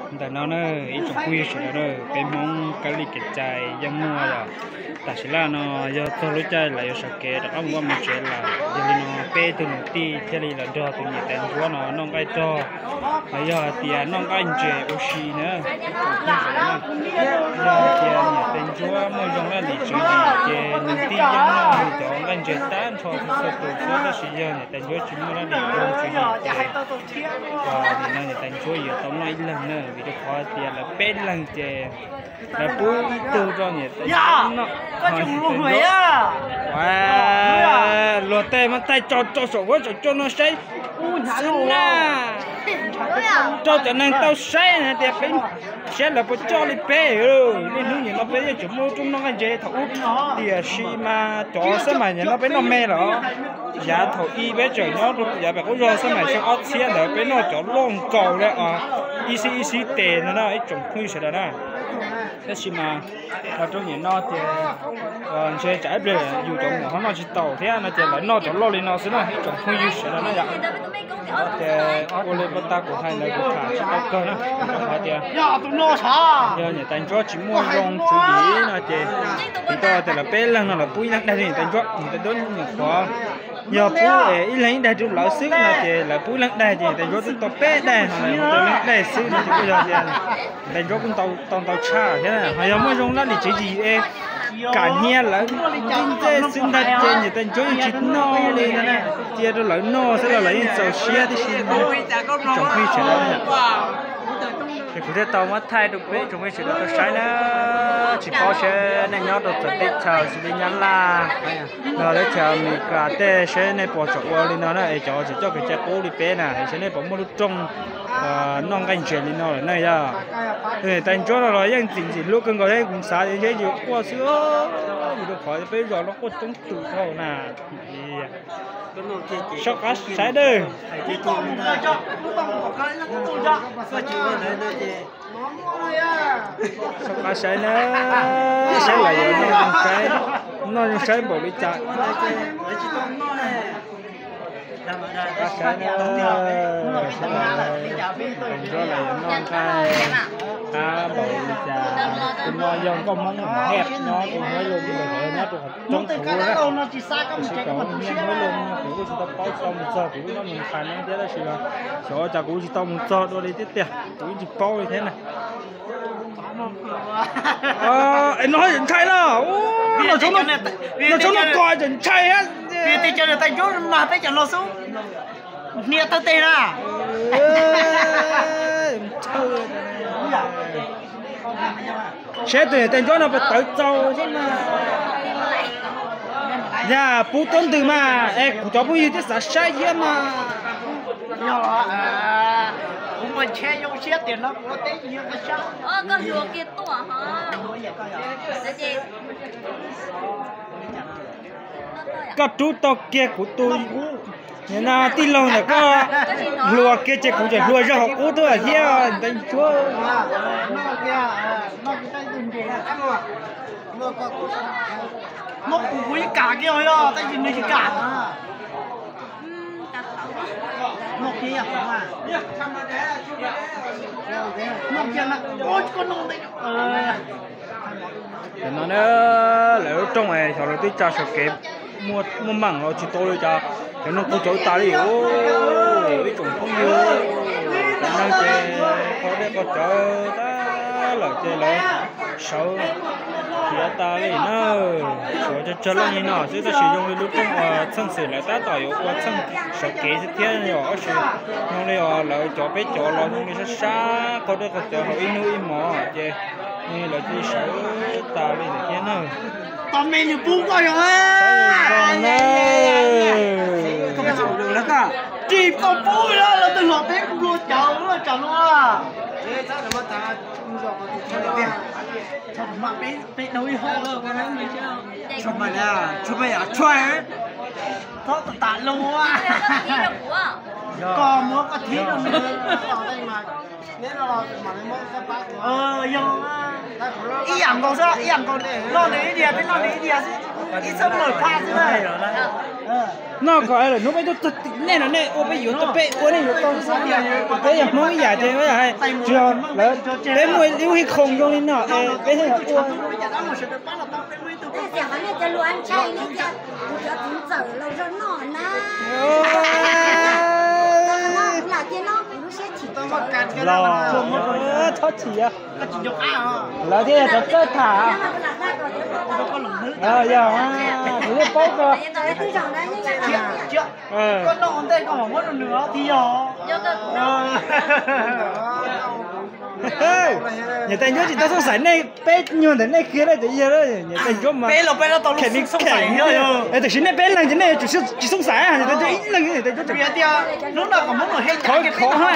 Ntawm no na, ib tsoom phooj ywg sawv daws na, peb Hmoob kab li kev cai yeej muaj yom. Tam sim laj no yog txog lub caij lawv yuav sawv kev rov qab mus vaj mus tsev lawm, yog li no peb tug niam tij thiaj li los nrog tus niam tais ntsuab no noj nqaij rog, los yog hais tias noj nqaij ntses ua si na. Yog hais tias niam tais ntsuab muaj zoo laj lim tswv yim ces nws tij yeej noj nws cov nqaij ntses tag nrho txhua txhua tus xwb, tab sis yog niam tais ntsuab tsis muaj laj lim zoo tswv yim ces nim no niam tais ntsuab yuav tau noj ib leeg na, vim rau qhov tias lawv peb leeg ces lawv pub ib tug rau niam tais ntsuab noj. Luag tej mas taig tso rau saum huab saum cua no saib xwb na. Rau cov neeg tau saib hais tias peb saib lawv puas coj li peb. Niaj hnub nim no peb yeej tseem muaj lub rooj noj nqaij ntses thaum ub, tiam sis mas cov xab mais nim no peb noj me lawm. Yav thaum ub peb tseem nyob rau yav pem qub zog xab mais xyoo ob txhiab ntawd peb noj cov loj nkaus li ib xib ib xib tes no na ib tsoom phooj ywg sawv daws na. Tab sis mas los rau nim no ces ntshe tsam ib pliag yus cov muam ho noj tsis taus thiab no ces lawv noj cov loj li no xwb na ib tsoom phooj ywg sawv daws na yom. Ces ua li paj tag kuv hais ntawd kuv tham tsis tau kawg na, kuv hais tias yog niam tais ntsuab tsis muaj zoo tswv yim no ces vim rau tias lawv peb leeg no lawv pub ib leeg daig rau niam tais ntsuab, niam tais ntsuab nyuam qhuav yog pub ib leeg ib daig rau lawv xwb no ces lawv pub ib leeg daig ces niam tais ntsuab twb tau peb daig no lawv pub ib leeg daig xwb no ces kuj yog tias niam tais ntsuab kuj tau ntau tshaj thiab na. Ho yog muaj zoo laj lim tswv yim es kam hnia lawv ntej ntej xwb ntag ces niam tais ntsuab yeej tsis noj li ntag na, cia rau lawv noj xwb los lawv yeej txaus siab tib si. Tsoom phooj ywg sawv daws, ces kuv thiaj tau muab thaij rau peb tsoom phooj ywg sawv daws tau saib na. Tsis paub seb nej nyob rau txawv teb chaws xws li Nyab Laj los teb chaws Amelikas tej seb nej puas tseem ua li no na es cov tseem coj kev cai qub li peb na es seb nej puas muaj lub rooj noj nqaij ntses li no lawm na yog. Niam tais ntsuab no los yeej txim ntxim hlub kawg nkaus thiab kuv xav tias ntshe yus quaj xwb, vim rau qhov peb zos no quaj coob tus dhau na. Soj qab saib dawb. Soj qab saib na, saib lawv yuav noj zoo saib, noj zoo saib npaum li cas. Soj qab saib na, saib lawv, tais ntsuab lawv yuav noj nqaij qab npaum li cas. Tus no yog nkauj Hmoob Hej nyob rau Huab Loos, nyob rau qhov roob kuv na. Tab sis kom Hmoob Huab Loos kuv kuj tsis tau paub, tsis tau mus txog, kuv kuj nyob mus qhas no thiab tab sis xyov ua cas kuv tsis tau mus txog dua li thiab tiag, kuv yeej tsis paub li thiab na. Es no ntshai na, no tshoob no kos tseem ntshai thiab. Peb cov no xub hnia tawg teg na. Saib tus niam tais ntsuab no puas tawv txaus xwb na. Yog pub tuab ntws mas es kuv cov phooj ywg twb xav saib thiab mas. Kuv mas ntshe zoo siab tias no kuv ua teb yog saib. Koj rub tau kiag kuv tus, nim no tij laug ntawm koj hluas kiag ces kuv tseem hluas zog hauv qub tuaj thiab tais ntsuab. Muab kuv kuv yeej kam kiag os, tab sis nws tsis kam. Muab kiag, muab kiag na. Tam no na, lawv lub rooj xyov lawv twb tsa sawv kev muaj meem los tsis tau li cas, cov no kuj cawv tas li. Ib tsoom phooj ywg, cov neeg ces qhov dej qhov cawv tag lawm ces lawv sawv khiav tas li na. Suav tsawg tsawg leej li no xwb tab sis zoo li lub rooj uas txheej xwm lawv tab tom yuav ua txheej sawv kev xwb thiab yom, tab sis zoo li os lawv cov peb cov los zoo li sab sab qhov dej qhov cawv hauv ib hnub ib hmos ces zoo li lawv cia li sawv tas li lawm thiab na. Tau me nws pub koj yog na. Tsis tau pub los lawv twb hluas peb nplua cawv tsam no. Peb dhau ib hauv. Txhob mas, txhob mas yam tshuaj. Txhob tas tas lus. Koj muab koj thib rau nws. Yog ib yam nkaus xwb, ib yam nkaus. Noj nws ib diav, peb noj nws ib diav xwb, ib txhab mawm phaj xwb na. Noj kom lwm hnub peb tuaj txog tim nej no nej ua peb yuav tau, peb ua nej yuav tau. Peb yog Hmoob ib yam ces peb yog hais, tsis yog lawv, peb muaj ib lub hwj khoom zoo li no es peb thiaj ua. Los, txhob chim, lawv thiaj yog cov txawj tham. Yog, kuv yeej paub ko. Niam tais Ncuab tsis tau xoob xaim nej peb nyuag ntawm nej kiag lawm ces yog niam tais Ncuab mas khem li khem. Tam sim nej peb leeg ces nej yuav tsum tsis xoob xaim, niam tais Ncuab ib leeg, niam tais Ncuab khov khov ha.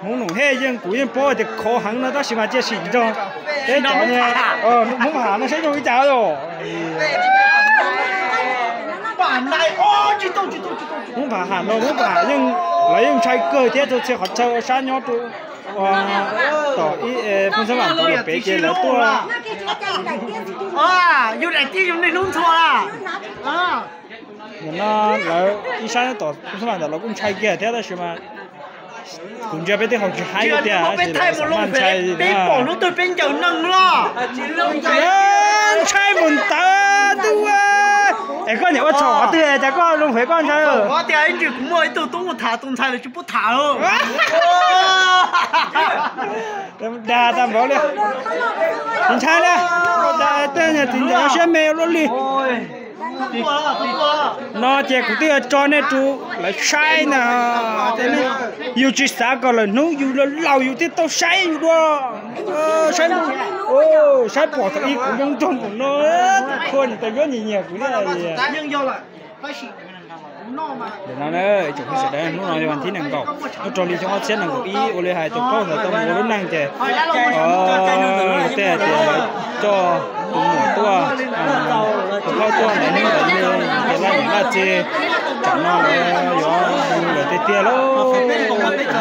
Hmoob Noom Hej yeej kuv yeej paub tias khov heev no tab sis mas cia sim nrog peb cov Hmoob Ham no saib zoo li cas os. Hmoob Ham no, Hmoob Ham yeej, lawv yeej ntshai kawg thiab, txhua txhia qhov chaw sab nyob rau tom ib Phooj Xab Vam tod lawm pem ces lawv tuaj. Yus daim tij yus niaj hnub ntxhua. Nim no lawv ib sab nyob tom Phooj Xab Vam ntawd lawv kuj ntshai kiag thiab tab sis mas kuv ntsia peb tej haus tsis haib tiag, peb thaij mus loo peb pom hnub twg peb ncaws neeg los. Ntshai mus ntawd tub. Es koj niam ua tsaug qhov twg cas koj loo pem koj ntshai? Qhov tias ib ntsis kuv muaj ib tug tub mus tham tus ntxhais lawv tsis pub tham. Dag tag npaum li. Tsis ntshai li. Tej niag txiv ntxawm siab me ua luaj li. No ces kuv twb yuav tso nej rau lawv saib ntag. Yus tsis xav kom lawm hnub yus laus laus yus thiaj tau saib yus dua. Saib, saib pom thaum ib kuv yeej nrog npaum no, tus khua niam tais Ncuab nyiam nyiam kuv thiab. Nim no na, ib tsoom phooj ywg sawv daws, hnub no yog vas thib nees nkaum, lub rau hli xyoo ob txhiab nees nkaum ib, ua li hais tus phauj ntawd tau mus ua lub neej ces tej hais tias coj tus muam tuaj, tus phauj tuaj ntawd hnub ntawd ces laj niam laj txiv tsam no lawv yuav mus lawm tiag tiag lauj.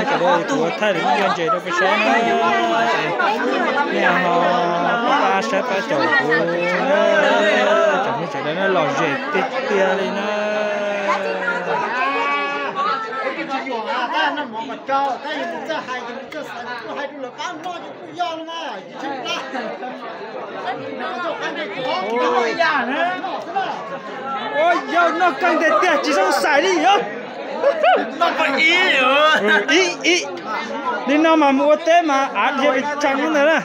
Sawv daws, kuv thaij lawv lub ncauj ntses rau peb saib na. Nej ho pab saib pab caum kuv, tsoom phooj ywg sawv daws na, lom zem tiag tiag li na. Ua yog noj kawg tiag tiag tsis xoob xais li os. Ib, ib, li no mas mus ua teb mas av dhia pes tsawg ntawd na.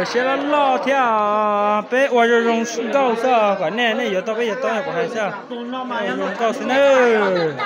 Siab loj loj thiab os. Peb ua zoo zoo nkauj xwb os, kom nej, nej yuav tau peb yuav tau, kuv hais xwb. Ua zoo nkauj xwb nawb.